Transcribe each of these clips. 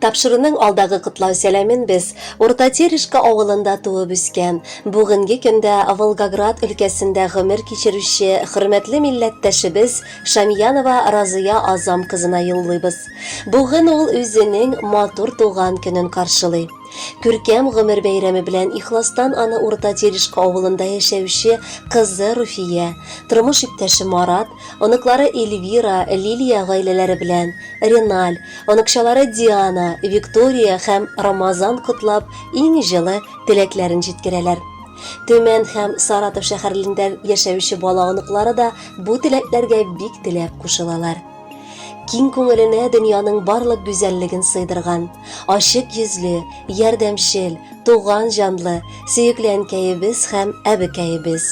Тапшыруның алдагы котлау сәламен без Урта Терешка авылында туып үскән, бүгенге көндә Волгоград өлкәсендә гомер кичерүче хөрмәтле милләттәшебез Шамьянова Разыя Азам кызына юллыйбыз. Бүген ул үзенең матур туган көнен каршылый. Күркәм гомер бәйрәме белән ихластан аны Урта Терешка авылында яшәүче кызы Руфия, тормыш иптәше Марат, оныклары Эльвира, Лилия гаиләләре белән, Реналь, оныкчалары Диана, Виктория һәм Рамазан котлап, иң җылы теләкләрен җиткерәләр. Төмән һәм Саратов шәһәрлендә яшәүче бала-оныклары да бу теләкләргә бик теләп кушылалар. Киң күңеленә дөньяның барлык гүзәллеген сыйдырган, ачык йөзле, ярдәмчел, туган җанлы, сөекле әнкәебез һәм әбекәебез.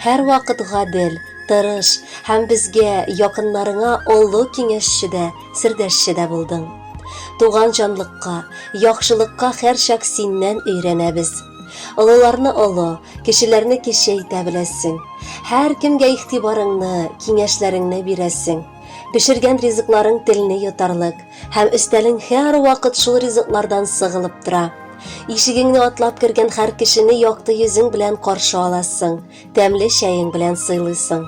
Һәрвакыт гадел, тырыш һәм безгә, якыннарыңа олы киңәшче дә, сердәшче дә булдың. Туган җанлыкка, яхшылыкка һәрчак синнән өйрәнәбез. Олыларны олы, кечеләрне кече итә беләсең. Һәркемгә игътибарыңны, киңәшләреңне бирәсең. Пешергән ризыкларың телне йотарлык һәм өстәлең һәрвакыт шул ризыклардан сыгылып тора. Ишегеңне атлап кергән һәр кешене якты йөзең белән каршы аласың, тәмле чәең белән сыйлыйсың.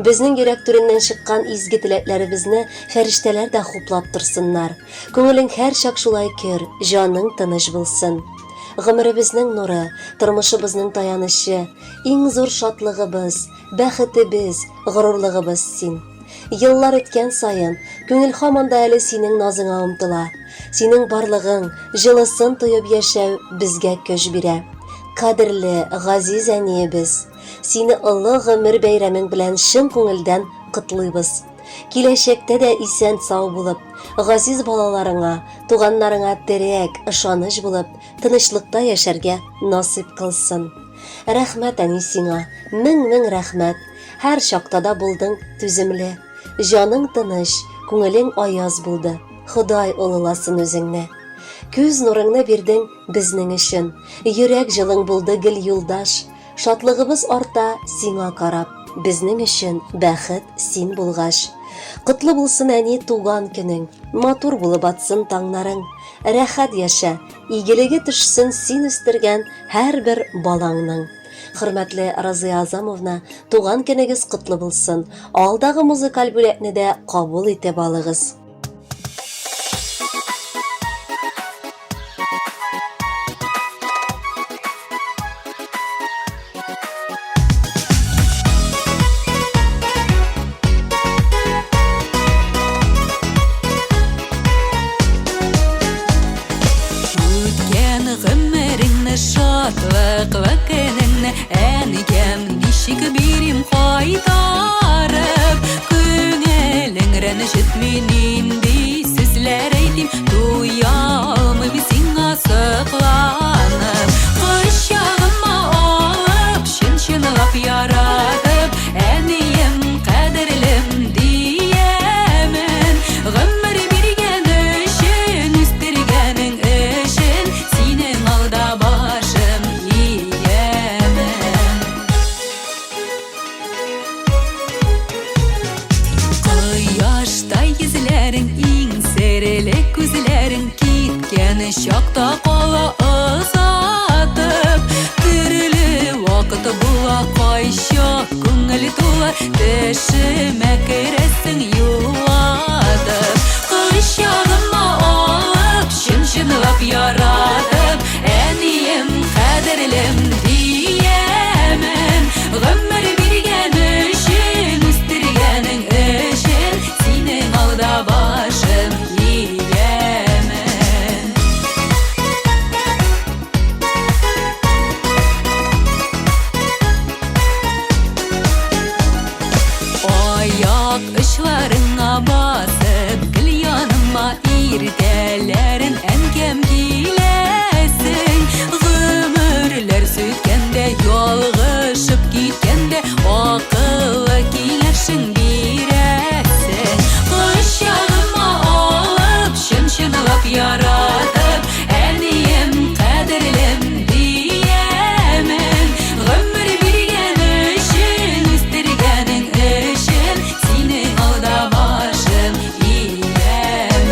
Безнең йөрәк түреннән чыккан изге теләкләребезне фәрештәләр дә хуплап торсыннар. Күңелең һәрчак шулай көр, җаның тыныч булсын. Гомеребезнең нуры, тормышыбызның таянычы, иң зур шатлыгыбыз, бәхетебез, горурлыгыбыз син. Еллар үткән саен, күңел һаман да әле синең назыңа омтыла. Синең барлыгың, җылысын тоеп яшәү безгә көч бирә. Кадерле, газиз әниебез, сине олы гомер бәйрәмең белән чын күңелдән котлыйбыз. Киләчәктә дә исән-сау булып, газиз балаларыңа, туганнарыңа терәк, ышаныч булып, тынычлыкта яшәргә насыйп кылсын. Рәхмәт, әни, сиңа, мең-мең рәхмәт. Һәр чакта да булдың түземле. Җаның тыныч, күңелең аяз булды. Ходай олыласын үзеңне. Күз нурыңны бирдең безнең өчен. Йөрәк җылың булды гел юлдаш. Шатлыгыбыз арта сиңа карап. Безнең өчен бәхет син булгач. Котлы булсын, әни, туган көнең. Матур булып атсын таңнарың. Рәхәт яшә, игелеге төшсен син үстергән һәрбер балаңның. Хөрмәтле Разыя Азамовна, туган көнегез котлы булсын. Алдагы музыкаль бүләкне дә кабул итеп алыгыз. Үткән гомереңне, шатлыклы көнеңне, Әнкәм, ничек бирим кайтарып? Күңелең рәнҗетми, нинди сүзләр әйтим, Туя алмыйм сиңа сокланып. Кочагыма алып, чын-чынлап яратып, Әнием, кадерлем диемен. Гомер биргән өчен, үстергәнең өчен, Синең алда башым иемен. Кояштай йөзләрең, иң серле күзләрең Киткән чакта кала озатып. Төрле вакыт була, кайчак күңел тула, Төшемә керәсең юатып. Кочагыма алып, чын-чынлап яратып, Әнием, кадерлем диемен. Гомер биргән өчен, үстергәнең өчен, Синең алда башым иемен. Аяк очларыңа басып, гел яныма иртәләрен әнкәм киләсең. Гомерләр сүткәндә, ялгышып киткәндә, акыллы киңәшең бирәсең. Кочагыма алып, чын-чынлап яратып, Әнием, кадерлем диемен. Гомер биргән өчен, үстергәнең өчен, Синең алда башым иемен.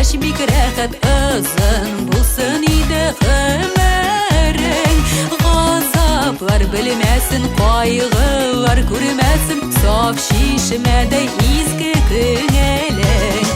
Булгач бик рәхәт озын булсын иде гомерең. Газаплар белмәсен, кайгылар күрмәсен, саф чишмәдәй изге күңелең.